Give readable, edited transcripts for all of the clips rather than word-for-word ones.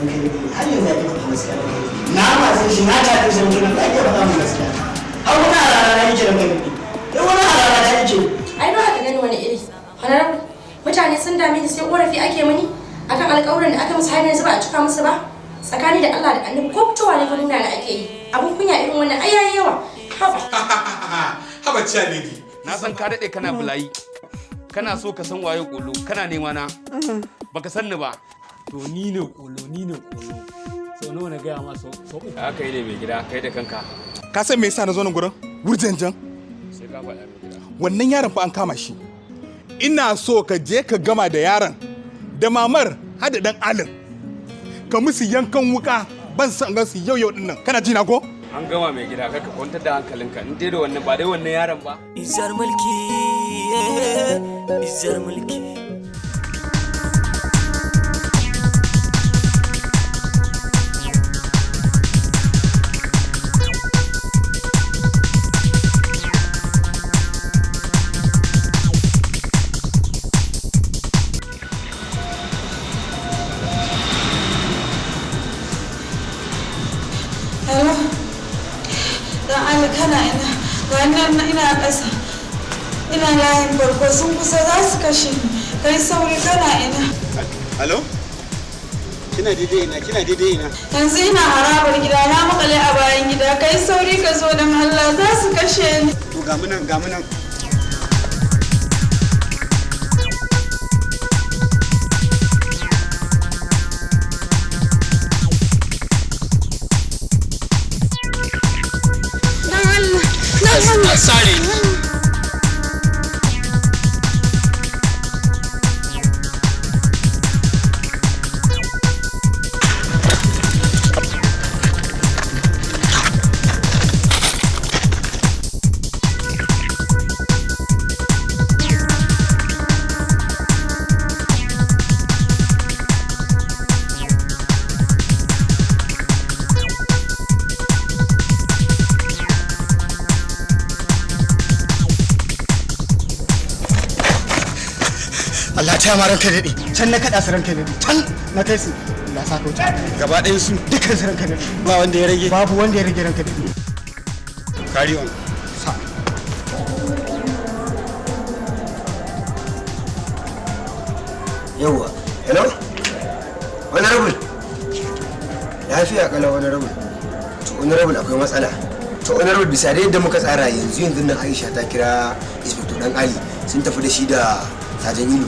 Ranka daɗe, har yanzu ya ƙi faɗin gaskiya, ranka daɗe. Na matse shi, na tafi shi, ranka daɗe, ya ƙi faɗa min gaskiya. Har wani harara na yake, ranka daɗe. Har wani harara na yake. Ai dole ka gani wani iri. Honorable, mutane sun dame ni, sai korafi ake mini akan alƙawuran da aka musu, har yanzu ba a cika musu ba. Tsakani da Allah da Annabi, ko fitowa ne fa nuna da ake yi. Abun kunya irin wannan ai yayi yawa. Haba. Haba, ciya lady. Na san ka daɗe kana bulayi, kana so ka san waye Kolo, kana nema na, baka san ni ba. To, ni ne Kolo, ni ne Kolo. Sau nawa na gaya ma? Sau uku. Haka yi ne, mai gida, kai da kanka. Ka san me yasa na zo nan gurin? Wurjanjan. Sai ka faɗa, mai gida. Wannan yaron fa an kama shi. Ina so ka je ka gama da yaron da mamar har da dan alin. Ka musu yankan wuka, ban san gan su yau yau din nan. Kana ji na ko? An gama, mai gida, kar ka kwantar da hankalinka. In dai da wannan, ba dai wannan yaron ba. Izar mulki, izar mulki. Hello? Dan Ali, kana ina? Ga nan ina ƙasa. Ina layin farko, sun kusa za su kashe ni. Kai sauri, kana ina? Hello? Kina daidai ina? Kina daidai ina? Yanzu ina harabar gida, na makale a bayan gida. Kai sauri ka zo, dan Allah, za su kashe ni. To, ga mu nan, ga mu nan. Dan Allah, dan Allah. Sare. Allah ta ma, ranka daɗe. Can na kaɗa su, ranka daɗe. Can na kai su. Allah sa ka wuce. Gaba ɗayan su? Dukkan su, ranka daɗe. Ba wanda ya rage? Babu wanda ya rage, ranka daɗe. Carry on. Sa. Yawwa, hello, honorable. Lafiya kalau, honorable. To, honorable, akwai matsala. To, honorable, bisa da yadda muka tsara, yanzu yanzu nan Aisha ta kira Inspector Dan Ali, sun tafi da shi da Sajan Ilu,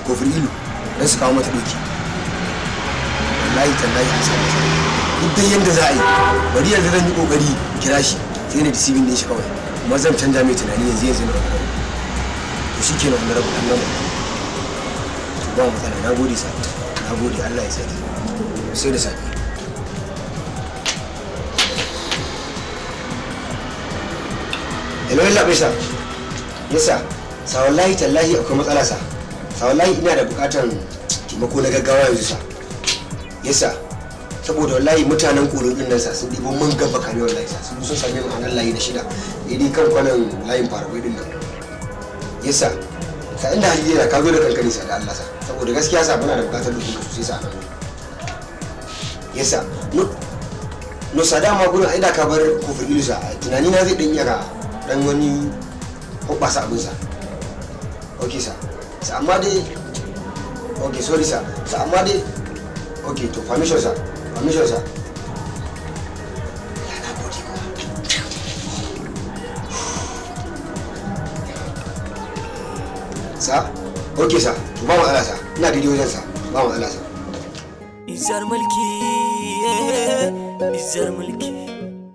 Kofur Ilu, don su kawo mata doki. Wallahi tallahi an samu matsala. Duk dai yanda za a yi, bari yanzu zan yi kokari kira shi, sai na deceiving din shi kawai, kuma zan canja mai tunani yanzu yanzu na, honorable. To shikenan, honorable, an gama. To, ba matsala. Na gode sa, na gode. Allah ya sani, sai da safe. Hello, yalla bai sa. Yes sir. Sa, wallahi tallahi akwai matsala sa. Sa, wallahi ina da bukatan taimako na gaggawa yanzu sa. Yes sir. Saboda wallahi mutanen Kolo din nan sa, sun ɗibo mun gaba kame, wallahi sa, sun sun same mu a nan layi na shida, daidai kan kwanan layin Farabai din nan. Yes sir. Sa, inda hali yana ka zo da kankani sa, da Allah sa. Saboda gaskiya sa, muna da bukatar dokin ka sosai sa a nan. Yes sir. No, no sa, dama gurin ai da ka bar Kofar Ilu sa, tunani na zai dan iya ka dan wani hoɓɓasa abin sa. Ok sa. Sa, amma dai, ok, sorry sa. Sa, amma dai, ok, to, permission sa, permission sa. Ya, na gode kuwa. Sa, ok sa, to, ba matsala sa, ina daidai wajen sa, ba matsala sa. Izar mulki, izar mulki,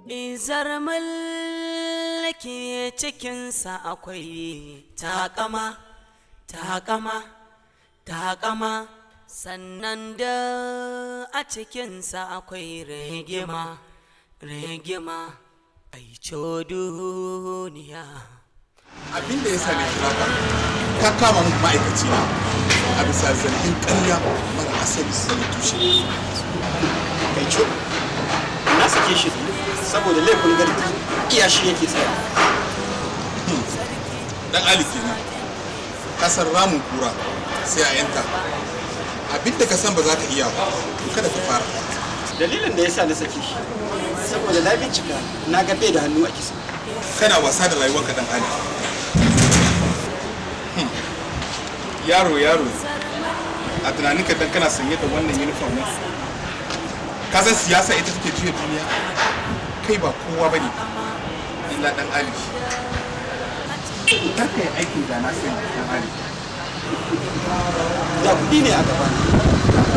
izar mulki, cikinsa akwai takama, takama, takama, sannan da a cikinsa akwai rigima, rigima, aico duniya. Abin da ya sa na kira ka, ka kama min ma'aikaci na a bisa zargin ƙarya mara asali mara tushe. Kai co, na sake shi saboda laifin garki iya shi yake tsaya. Dan Ali kenan. Kasar ramin kura sai a yanta. Abinda ka san ba za ka iya ba, to kada ka fara. Dalilin da yasa na sake shi, saboda na bincika na ga bai da hannu a kisa. Kana wasa da rayuwarka, dan Ali. Yaro, yaro, a tunaninka dan kana sanye da wannan uniform ne, ka san siyasa ita take juya duniya. Kai ba kowa bane illa dan Ali. Kar ka yi aikin da na sani, dan Ali. Da kuɗi ne a gabana,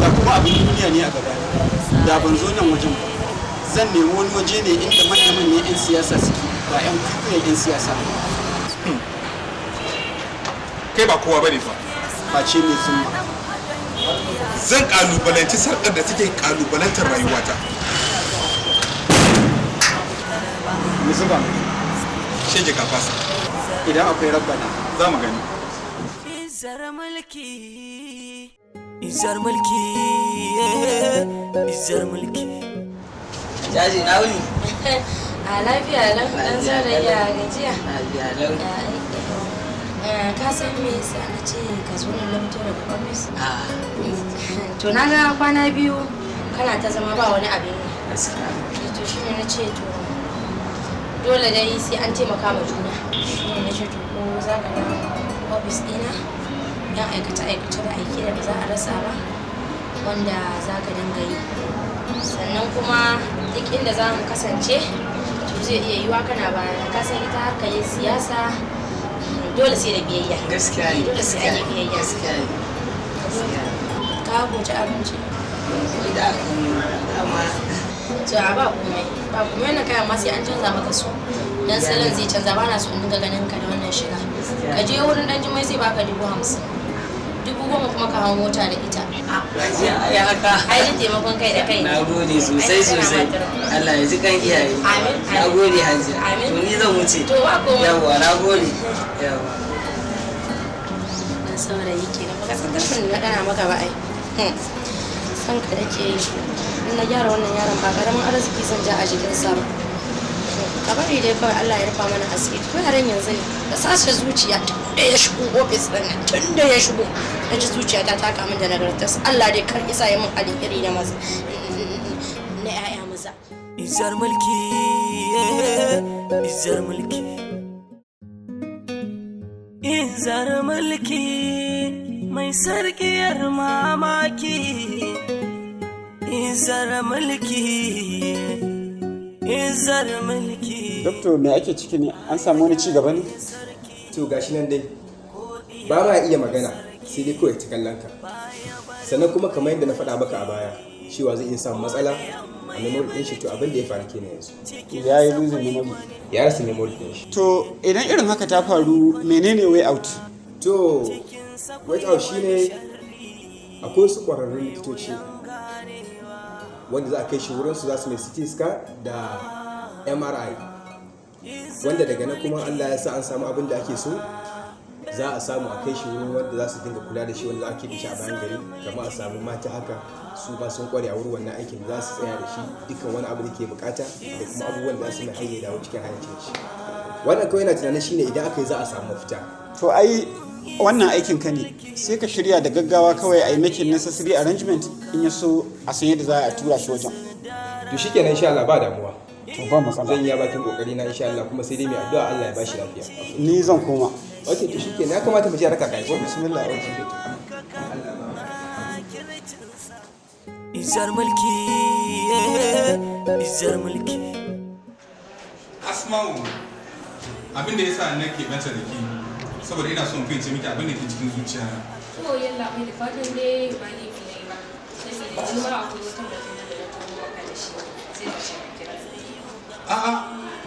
da kuma abin duniya ne a gabana, da ban zo nan wajen ba. Zan nemi wani waje ne inda manya-manyan 'yan siyasa suke, ba 'yan kwikwiyon 'yan siyasa ba. Kai ba kowa bane fa. Face mai zumma. Zan kalubalanci sarkar da take kalubalantar rayuwata. Mu zuba. Shege, ka fasa. Idan akwai rabbana. Za mu gani. Izar mulki, izar mulki, izar mulki. Jaji, na wuni. A lafiya lau, dan saurayi, ya gajiya? Lafiya lau. Ka san me yasa na ce ka zo nan na fito daga ofis? To, na ga kwana biyu kana ta zama ba wani abin yi. To, shine na ce to dole dai sai an taimaka ma juna. Shine na ce to ko za ka ga ofis ɗina yan aikace aikace da aiki da ba za a rasa ba, wanda za ka dinga yi. Sannan kuma duk inda za mu kasance, to zai iya yiwa kana baya. Ka san ita harkar yin siyasa dole sai da biyayya. Gaskiya ne. Dole sai an yi biyayya. Gaskiya ne. Ka goji abinci? Da dama. To, a ba komai, ba komai. Wannan kayan ma sai an canza maka su, dan salon zai canza. Ba na so in dinga ganin ka da wannan shiga. Ka je wurin dan Jimai, zai baka 50,000, 10,000 kuma ka hau mota da ita. Ya haka. Ai duk taimakon kai da kai. Na gode sosai sosai. Allah ya ji kan iyaye. Amin. Na gode, Hajiya. Amin. To, ni zan wuce. To, ba komai. Yawwa, na gode. Yawwa. Dan saurayi kenan, baka san tarkon da na dana maka ba. Ai san ka nake yi. In na gyara wannan yaron, ba karamin arziki zan ja a jikinsa ba. Ka bari dai kawai, Allah ya rufa mana asiri. Ko yaran yanzu ne da sashe zuciya. Tun da ya shigo ofis din nan, tun da ya shigo na ji zuciya ta taka min da nagartas. Allah dai kar isa ya min halin iri na maza, na 'ya'ya maza. Izar mulki, izar mulki, izar mulki, mai sarkiyar mamaki. Izar mulki, izar mulki. Doctor, me ake ciki ne? An samu wani ci gaba ne? To, gashi nan dai ba ma iya magana, sai dai kawai ta kallon ka. Sannan kuma kamar yadda na faɗa maka a baya cewa zai iya samun matsala a memory ɗin shi, to abin da ya faru kenan yanzu. Ya yi losing memory? Ya rasa memory ɗin shi. To, idan irin haka ta faru, menene way out? To, way out shine akwai wasu ƙwararrun likitoci wanda za a kai shi wurin su, za su mai CT scan da MRI, wanda daga nan kuma Allah ya sa an samu abin da ake so, za a samu a kai shi wurin wanda za su dinga kula da shi, wanda za a keɓe shi a bayan gari, kamar a samu mata haka, su ba sun kware a wurin wannan aikin, za su tsaya da shi dukkan wani abu da ke bukata da kuma abubuwan da za su mai har ya dawo cikin hayyacin shi. Wannan kawai yana tunanin shine idan aka yi za a samu mafita. To, ai wannan aikin ka ne, sai ka shirya da gaggawa kawai a yi making necessary arrangement, in ya so a san yadda za a tura shi wajen. To, shikenan, insha Allah ba damuwa. To, ba matsala. Zan yi bakin kokari na insha Allah, kuma sai dai mai addu'a, Allah ya bashi lafiya. Ni zan koma. Okay, to shikenan, ya kamata mu je raka kai ko? Bismillah, okay. Izar mulki, izar mulki. Asma'u, abin da yasa na keɓanta da ke saboda ina son fahimci miki abin da ke cikin zuciya na. To, yallaɓai, da fatan dai ba laifi na yi ba. Saboda ni ma akwai wata magana da na taho maka da shi. Sai ka ce ka kira. A'a,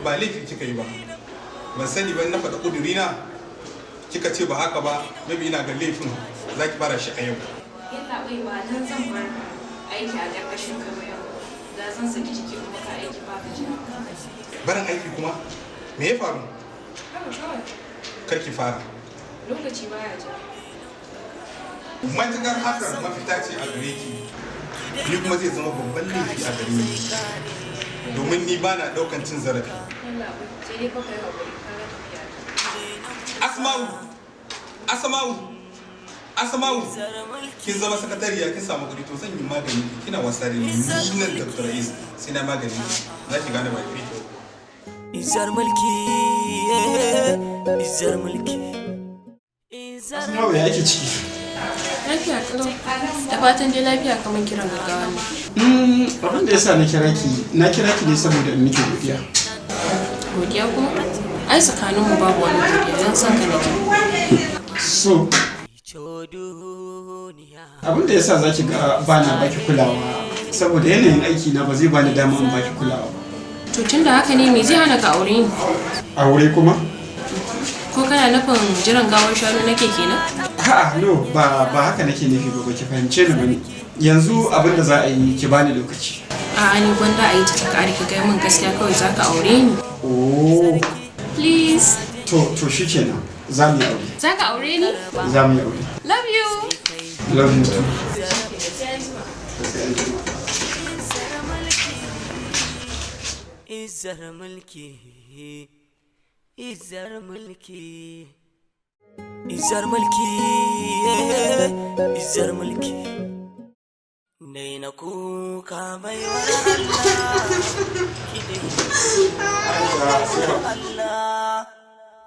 ba laifi kika yi ba. Ban sani ba, na faɗa ƙudurina kika ce ba haka ba, maybe ina ga laifin za ki fara shi a yau. Yallaɓai, ba dan zan bar aiki a ƙarƙashin ka ba yau. Da zan saki jiki in maka aiki ba ka jira. Barin aiki kuma? Me ya faru? Haka kawai. Kar ki fara. Lokaci baya jira. Matukar hakan mafita ce a gare ki, ni kuma zai zama babban laifi a gare ni, domin ni ba na ɗaukan cin zarafi. Yallaɓai, sai dai fa ka yi haƙuri, ka ga tafiya ta. Asma'u, Asma'u. Asma'u, kin zama sakatariya, kin samu kuɗi, to zan yi magani ki. Kina wasa da ni. Ni nan Dr. Rais, sai na magani ki. Za ki gane ba ki. Izar mulki, izar mulki. Asma'u, ya ake ciki? Lafiya kalau. Da fatan dai lafiya, kamar kiran gaggawa ne. Abin da yasa na kira ki, na kira ki ne saboda in miki godiya. Godiya kuma? Ai tsakaninmu babu wani godiya, don son ka nake. So, abin da yasa zaki ga ba na baki kulawa, saboda yanayin aiki na ba zai bani dama in baki kulawa ba. To tun da haka ne, me zai hana ka aure ni? Aure kuma? Ko kana nufin jiran gawar shanu nake kenan? A'a, no, ba haka nake nufi ba, baki fahimce ni bane. Yanzu abin da za a yi, ki bani lokaci. A'a, ni gwanda a yi ta kare, ka gaya min gaskiya kawai, za ka aure ni. Oh, Please. to shikenan, za mu yi aure. Za ka aure ni? Za mu yi aure. Love you. Love you too. Izar mulki, izar mulki, izar mulki, izar mulki. Daina kuka, baiwar Allah, ki daina Allah.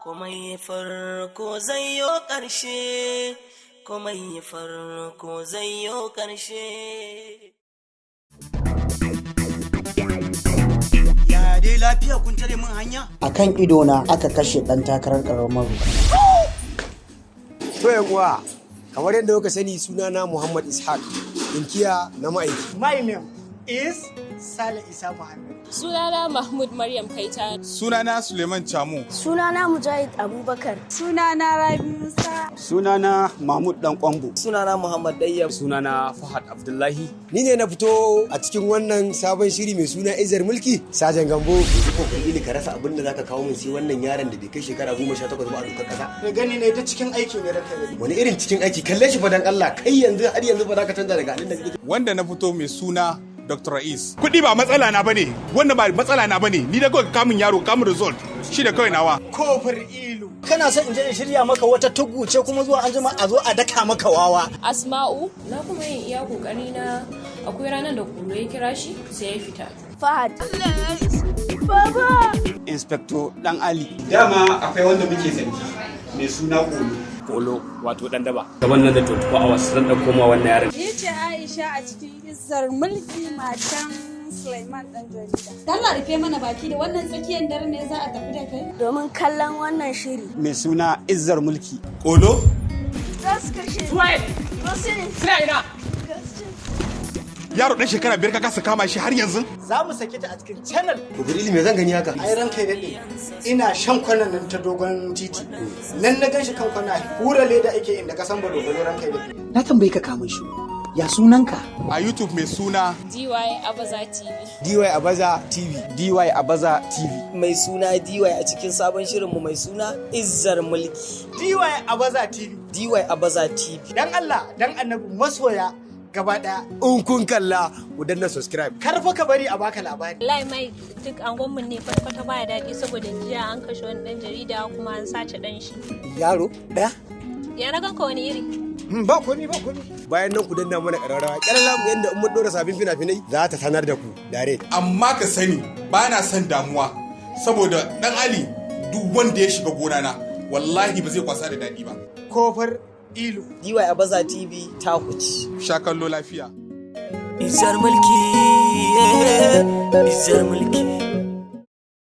Komai farko zai yo ƙarshe, komai farko zai yo ƙarshe. Ya dai, lafiya kun tare min hanya? A kan idona aka kashe ɗan takarar ƙaramar hukuma. To yan uwa, kamar yadda kuka sani, sunana Muhammad Ishaq, inkiya na ma'aiki. My name is Sale Isa Muhammad. Sunana Mahmud Maryam Kaita. Sunana Suleiman Chamu. Sunana Mujahid Abubakar. Sunana Rabi Musa. Sunana Mahmud Dan Kwambo. Sunana Muhammad Dayyab. Sunana Fahad Abdullahi. Ni ne na fito a cikin wannan sabon shiri mai suna Izar Mulki, Sajan Gambo. Yanzu ko kun ka rasa abin da zaka kawo min sai wannan yaron da bai kai shekara 18 ba a dokar kasa. Da gani ne ta cikin aiki ne ranka da. Wani irin cikin aiki? Kalle shi fa dan Allah, kai yanzu har yanzu ba za ka canza daga halin da kake. Wanda na fito mai suna Dr. Rais. Kuɗi ba matsala na bane, wannan ba matsala na bane. Ni da kawai kamun yaro, kamun result. Shi da kawai nawa. Kofar ilu. Kana son in je in shirya maka wata tugu ce kuma zuwa an jima a zo a daka maka wawa. Asma'u, na kuma yin iya kokari na, akwai ranar da Kulu ya kira shi sai ya fita. Fahad. Baba! Inspector Dan Ali. Dama akwai wanda muke zargi mai suna Kolo. Kolo, wato dan daba. Gaban nan da 24 hours zan dauko ma wannan yaron. Ni ce Aisha a cikin Izzar Mulki, matan Sulaiman ɗan jarida. Allah rufe mana baki, da wannan tsakiyar dare ne za a tafi da kai? Domin kallon wannan shiri. Mai suna Izzar Mulki. Kolo? Za su kashe. Suwaye! Wasu ne. Suna ina! Yaro ɗan shekara 5 ka kasa kama shi har yanzu? Za mu sake ta a cikin channel. Kubrili, me zan gani haka? Ai ranka ya daɗe. Ina shan kwanan nan ta dogon titi. Nan na ganshi kan kwana hura leda ake inda ka san balo balo, ranka ya daɗe. Na tambaye ka kamun shi. Ya sunanka? A YouTube mai suna DY Abaza TV. DY Abaza TV. DY Abaza TV. Mai suna DY a cikin sabon shirinmu mai suna Izzar Mulki. DY Abaza TV. DY Abaza TV. Dan Allah, dan Annabi, masoya gaba daya. In kun kalla, ku danna subscribe. Kar fa ka bari a baka labari. Wallahi mai duk angonmu ne kwata baya daɗi, saboda jiya an kashe wani ɗan jarida kuma an sace ɗan shi. Yaro ɗaya? Ya na ganka wani iri? Ba komi, ba komi. Bayan nan ku danna mana ƙararrawa. Ƙyalala mu yanda in mun ɗora sabbin fina-finai za ta sanar da ku. Dare. Amma ka sani ba na son damuwa saboda Dan Ali, duk wanda ya shiga gona na wallahi ba zai kwasa da daɗi ba. Kofar Ilu. DY Abaza TV ta kuci. Sha kallo lafiya. Izar mulki, izar mulki.